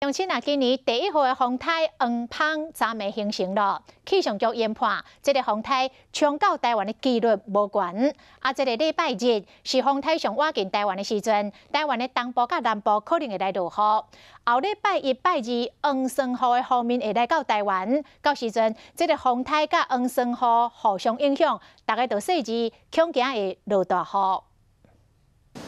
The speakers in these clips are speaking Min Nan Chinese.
鄉親啊，今年第一號的風颱黃蜂昨暝形成咯。氣象局研判，這个風颱衝到台灣的機率無懸。啊，這个禮拜日是風颱上倚近台灣的時陣，台灣的東部佮南部可能會來落雨。後禮拜一、拜二，黃霜雨的鋒面會來到台灣，到時陣這个風颱佮黃霜雨互相影響，逐家著細膩，恐驚會落大雨。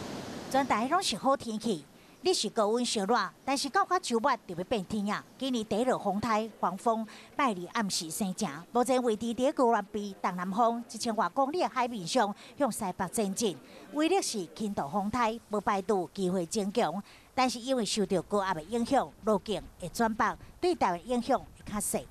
全台攏是好天氣。日時高溫燒熱，但是到較週末就欲變天啊！今年第一落風颱黃蜂拜二暗時生成，目前位置佇高鑾鼻東南方1000外公里的海面上，向西北前進。威力是輕度風颱，無排除機會增強，但是因為受著高壓的影響，路徑會轉北，對台灣影響會較細。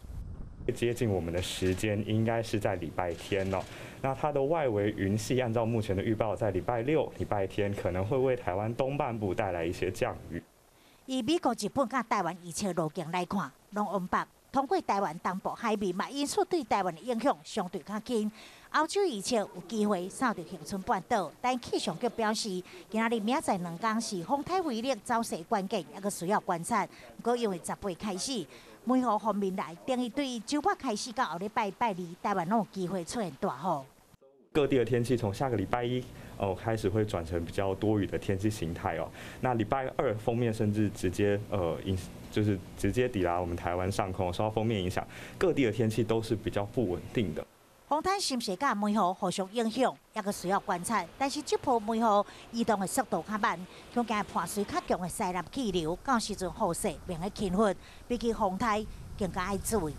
接近我們的時間應該是在禮拜天哦。那它的外圍雲系按照目前的預報，在禮拜六、禮拜天可能會為台灣東半部帶來一些降雨。以美國、日本佮台灣預測路徑來看，攏往北通過台灣東部海面嘛，因此對台灣的影響相對較輕。歐洲預測有機會掃著恆春半島，但氣象局表示，今仔日明仔載兩工是風颱威力走勢關鍵，猶閣需要觀察。毋過因為18開始，梅雨鋒面來，等於對週末開始到後禮拜拜二，台灣攏有機會出現大雨。各地的天氣從下個禮拜一哦開始會轉成比較多雨的天氣形態哦。那禮拜二鋒面甚至直接影，就是直接抵達我們台灣上空，受到鋒面影響，各地的天氣都是比較不穩定的。風颱是毋是佮梅雨互相影響，猶閣需要觀察。但是這波梅雨移動的速度較慢，恐驚伴隨較強的西南氣流，到時陣雨勢明顯傾忽，比起風颱更加愛注意。